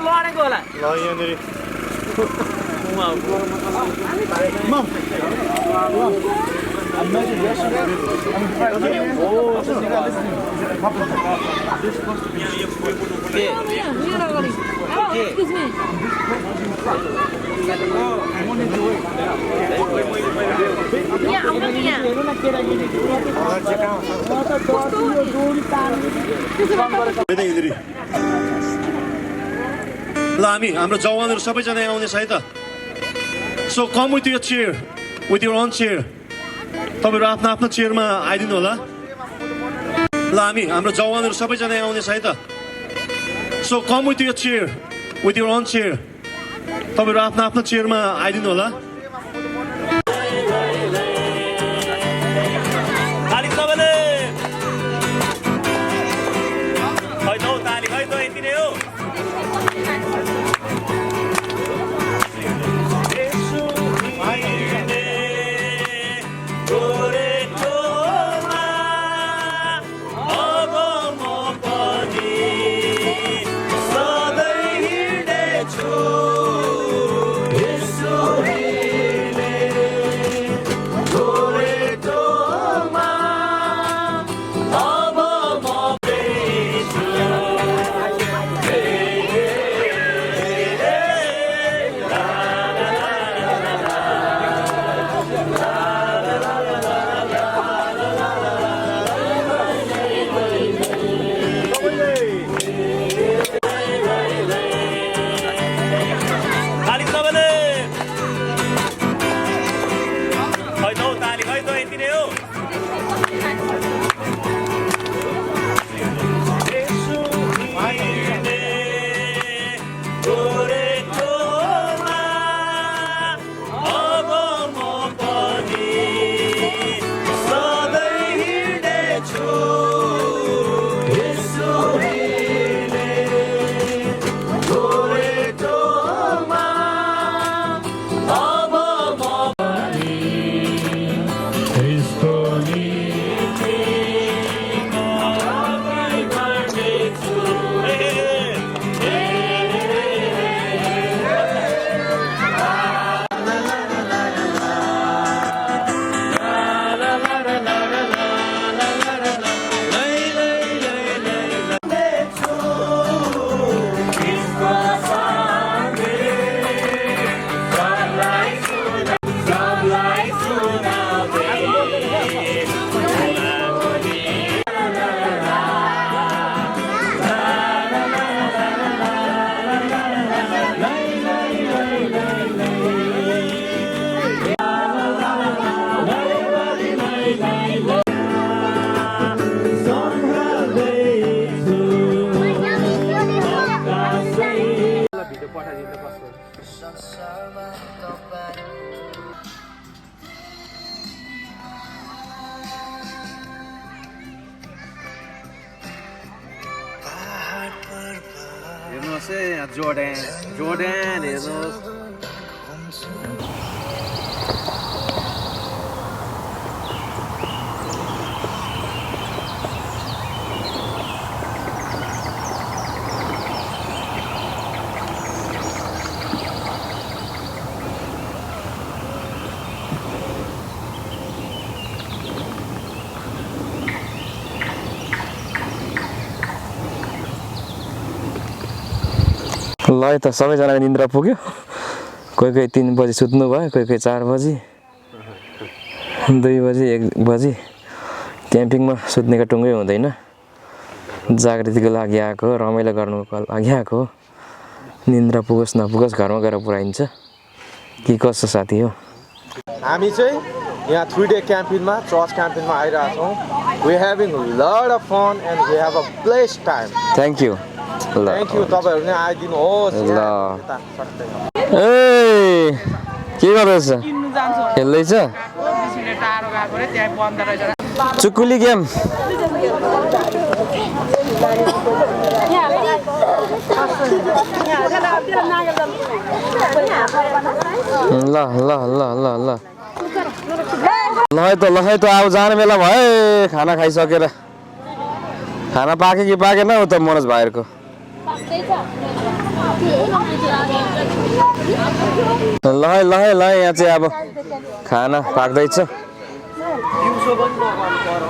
लडेको होला ल यहाँनेरि ल हामी हाम्रो जवानहरु सबैजना आउने छ है त so come with your chair with your own chair तपाईहरु आफ्नो आफ्नो चेयरमा आइदिनु होला ल हामी हाम्रो जवानहरु सबैजना आउने छ है त so come with your chair with your own chair तपाईहरु आफ्नो आफ्नो चेयरमा आइदिनु होला Jordan is ल त सबैजनाको निन्द्रा पुग्यो कोही कोही 3 बजे सुत्नु भयो कोही कोही 4 बजे 2 बजे 1 बजे क्याम्पिङमा सुत्नेको टुङ्गै हुँदैन जागृतिको लागि आएको रमाइलो गर्नुको लागि आएको निन्द्रा पुगोस् नपुगोस् घरमा गएर पुराइन्छ के कसो साथी हो हामी चाहिँ यहाँ 3 डे क्याम्पिङमा चर्च क्याम्पिङमा आइरहेका छौं we having a lot of fun and we have a blessed time thank you Thank you तपाईहरु नै आइदिनु होस् ल ए के गर्दैछ खेल्दै छ टाढो गएको रे त्यहाँ बन्द रहेछ चुकुली गेम ल ल ल ल ल ल है त अब जाने बेला भयो खाना खाइसकेर खाना पाके कि पाकेन उता मनोज भाइहरूको ल यहाँ चाहिँ अब खाना पाक्दैछ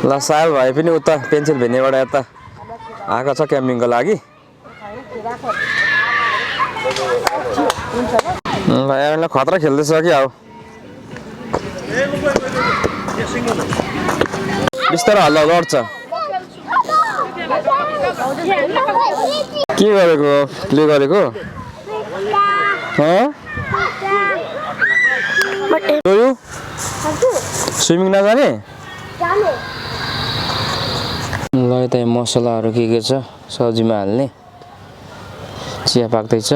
ल साल भाइ पनि उता पेन्सिलभेनियाबाट यता आएको छ क्याम्पिङको लागि ल यहाँ खतरा खेल्दैछ कि अब बिस्तारै हल्ला लड्छ के गरेको प्ले गरेको स्विमिङ नजाने ल यता मसलाहरू के छ सब्जीमा हाल्ने चिया पाक्दैछ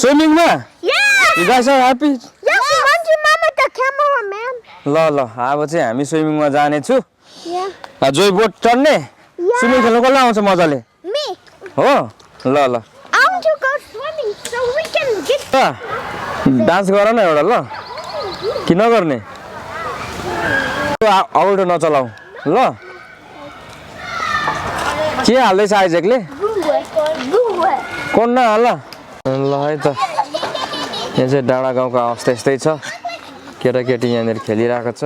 स्विमिङमा You guys are happy? Yes, we want you, Mama, the cameraman. ल अब चाहिँ हामी स्विमिङमा जानेछु Yeah. जोइ बोट चढ्ने स्विमिङ खेल्नु कसलाई आउँछ मजाले Me. हो ल I want to go swimming so we can get. Dance गर न एउटा ल कि नगर्ने अगल्टो नचलाऊ ल के हाल्दैछ आइजेकले कोन नहाल ल है त यहाँ चाहिँ डाँडा गाउँको अवस्था यस्तै छ केटाकेटी यहाँनिर खेलिरहेको छ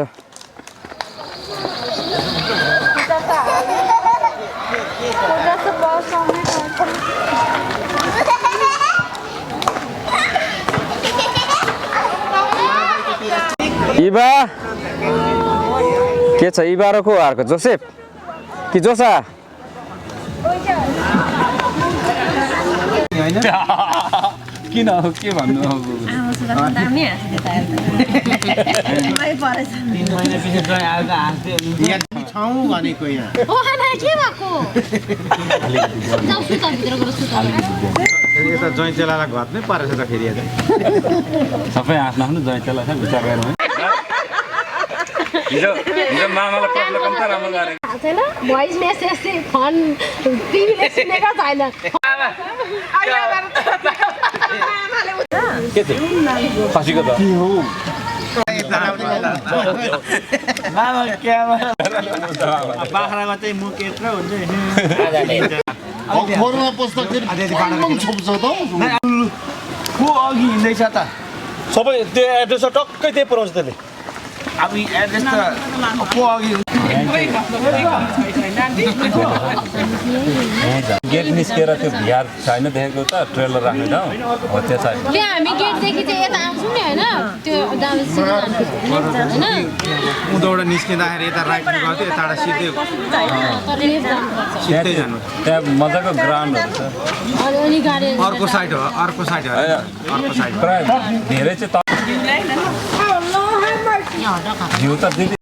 इबा के छ इबा र को हारको जोसेफ कि जोसा किन हो के भन्नु अब यता जैँचेलालाई घट्नै परेछ त फेरि सबै आफ्नो आफ्नो जैँचेला छ विचार गरौँ हिजो मामालाई प्रब्लम कम त राम्रो गरेको छैन भोइस मेसेज चाहिँ फोन टिभीले सुनेको छैन के थियो खसीको त बाख्रामा चाहिँ मुख यत्रो हुन्छ घरमा पस्दाखेरि छोप्छ त को अघि हिँड्दैछ त सबै त्यो एड्रेस टक्कै त्यही पुऱ्याउँछ त्यसले अब एड्रेस त को अघि गेट निस्केर त्यो भिआर छैन देखेको त ट्रेलर राख्ने ठाउँ हो त्यो छ हामी गेटदेखि चाहिँ यता आउँछौँ नि होइन त्यो उँधोबाट निस्किँदाखेरि यता राइट गर्थ्यो यताबाट सिधै जानु त्यहाँ मजाको ग्राउन्डहरू छ अर्को साइड हो अर्को साइड प्राय धेरै चाहिँ जिउ त